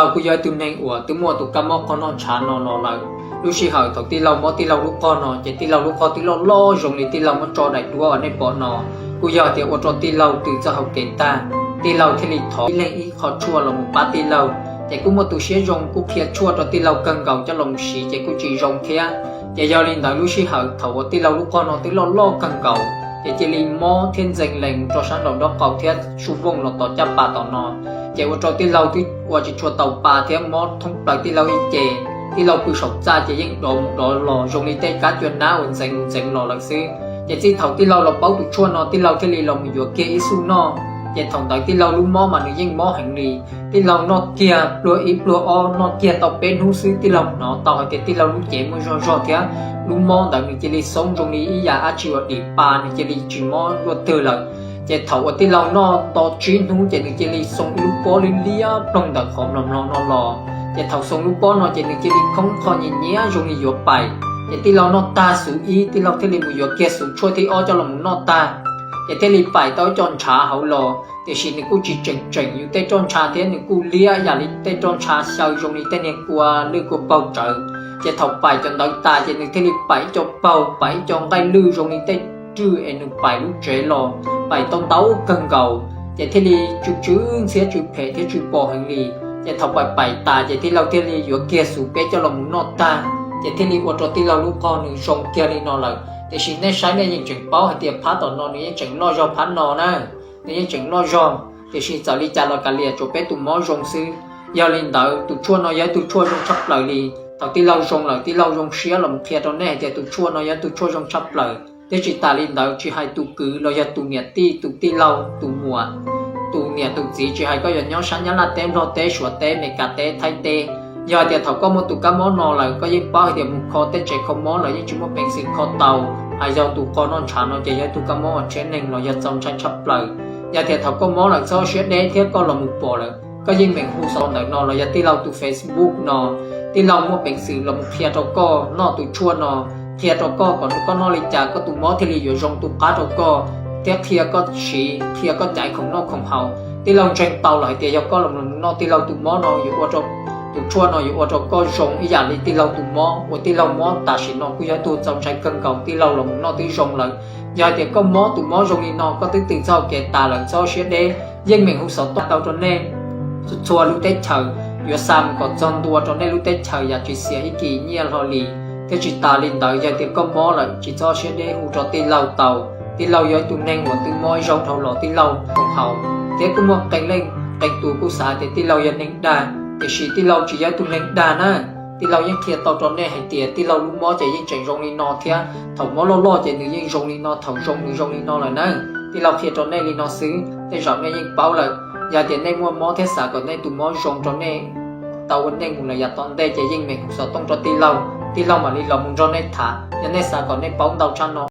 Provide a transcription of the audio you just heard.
Laug kuj yog ib tug neeg uas twb muaj tus kab mob qog noj ntshav no los lawm. Lub sij hawm thaum tij laug mob tij laug lub qog no ces tij laug lub qog twb loj loj zoo li tij laug muab tso daim duab uas nej pom no. Kuj yog hais tias ua rau tij laug tws txoj hau kev tag, tij laug thiaj li thov ib leeg ib qho tshuaj los mus pab tij laug. Ces kuj muaj tus siab zoo kuj qhia tshuaj rau tij laug kawg nkaus coj los mus siv ces kuj tsis zoo thiab. Ces yog li ntawd lub sij hawm thaum uas tij laug lub qog no twb loj loj kawg nkaus ces cia li mob thiab ntxeev lees mus rau sab nraum nraub qaum thiab su vooj los tom caj pas tom no. Ces ua rau tij laug twb ua tsis tshua tau pa thiab mob thoob plaws tij laug ib ce. Tij laug pw saum txaj ces yeej dov mus dov los zoo li tej kab cua nab uas ntxeev mus ntxeev los lawm xwb. Ces txij thaum tij laug los paub tus tshuaj no tij laug thiaj li los mus yuav kiag ib xuj noj. Ces thaum ntawd tij laug lub mob mas nws yeej mob heev li. Tij laug noj kiag pluag ib pluag ob, noj kiag tau peb hnub xwb tij laug hnov tau hais tias tij laug lub cev muaj zog zog thiab lub mob ntawd nws cia li xoob zoo li ib yam dab tsi uas dim pa, nws cia li tsis mob luaj twg lawm. Ces thaum uas tij laug noj tau tsib hnub ces nws cia li xoo ib lub pob liab liab ploog ntawm qhov mlom mlom no los. Ces thaum xoo lub pob no ces nws cia li khoob qho nyias nyiab zoo li yuav pais. Ces tij laug noj tag xuv ib, tij laug thiaj li mus yuav kiag xuv tshuaj thib ob coj los mus noj tag. Ces thiaj li pais tau ib co ntshav hauv los, tiam sis nws kuj tsis tseem tseem yus tej roj ntsha thiab nws kuj liab yam li tej roj ntsha xyaw zoo li tej niag kua lwj kua paug tsawv. Ces thaum pais cov ntawd tas ces nws thiaj li pais ib co paug, pais ib co nqaij lwj zoo li tej rwj es nws pais lub tsev los, pais tau ntau kawg nkaus. Ces thiaj li tsw tsw ntxhiab tsw phem thiab tsw pom heev li. Ces thaum pais pais tas ces tij laug thiaj li yuav kiag xuv peb coj los mus noj tag, ces thiaj li ua rau tij laug lub qog nws zoo kiag li no lawm. Tiam sis nej saib nej yeej tseem paub hais tias phab tom no nws yeej tseem loj zog phab no na, nws yeej tseem loj zog. Tiam sis txawm li cas los kav liam tsuas peb tus mob zoo xwb. Yog li ntawd tus tshuaj no yog ib tug tshuaj zoo tshaj plaws li. Thaum tij laug zoo lawm tij laug zoo siab los mus qhia rau nej hais tias tus tshuaj no yog ib tug tshuaj zoo tshaj plaws. Thiab tsis tas li ntawd tsis hais tus kwv los yog tus niam tij tus tij laug tus muam, tus niam tus txiv tsis hais koj yuav nyob sab Nyab Laj teb Nplog teb Suav teb Mes Kas teb Thaib teb, yog hais tias thaum koj muaj tus kab mob no lawm koj yeej paub hais tias mus kho tej tsev kho mob los yeej tsis muaj peev xwm kho tau. Hais yog tus qog noj ntshav no ces yog ib tug kab mob uas tshiab neeg los yog txaus ntshai tshaj plaws. Yog tias thaum koj mob lawm txhob siab deb thiab koj los mus pom lawm koj yeej meem hu xov ntawm no los yog tij laug tus Facebook no, tij laug muaj peev xwm los mus qhia rau koj noj tus tshuaj no, qhia rau koj kom koj noj li cas koj tus mob thiaj li yuav zoo tu qab rau koj, thiab qhia koj siv qhia koj caiv khoom noj khoom haus. Tij laug ntseeg tau lawm hais tias yog koj los mus noj tij laug tus mob no yuav ua rau, tus tshuaj no yuav ua rau koj zoo ib yam li tij laug tus mob uas tij laug mob tam sim no kuj yog ib tug txaus ntshai kawg nkaus tij laug los mus noj twb zoo lawm. Yog hais tias koj mob tus mob zoo li no koj twb tws txoj hau kev tas lawm txhob siab deb, yeej meem hu xov tooj tau rau nej txhua lub teb chaws, yuav xa mus kom txog ntua rau nej lub teb chaws yam tsis xiam ib kis nyiaj hlo li. Thiab tsis tas li ntawd yog tias koj mob lawm tsis txhob siab deb hu rau tij laug tau. Tij laug yog ib tug neeg uas twb mob ib zaug dhau los tij laug khoom haus, thiab kuj muaj qee leej qee tus kuj xav tias tij laug yog neeg dag, tiam sis tij laug tsis yog ib tug neeg dag na. Tij laug yeej qhia tau rau nej hais tias tij laug lub mob ces yeej tseem zoo li no thiab thaum mob loj loj ces nws yeej zoo li no, thaum zoo nws zoo li no lawm na. Tij laug qhia rau nej li no xwb tej zaum nej yeej paub lawm. Yog tias nej muaj mob thiab xav kom nej tus mob zoo rau nej tau ua neej mus lawm yav tom ntej ces yeej meem hu xov tooj rau tij laug, tij laug mam li los mus nrog nej tham. Yog nej xav kom nej paub ntau tshaj no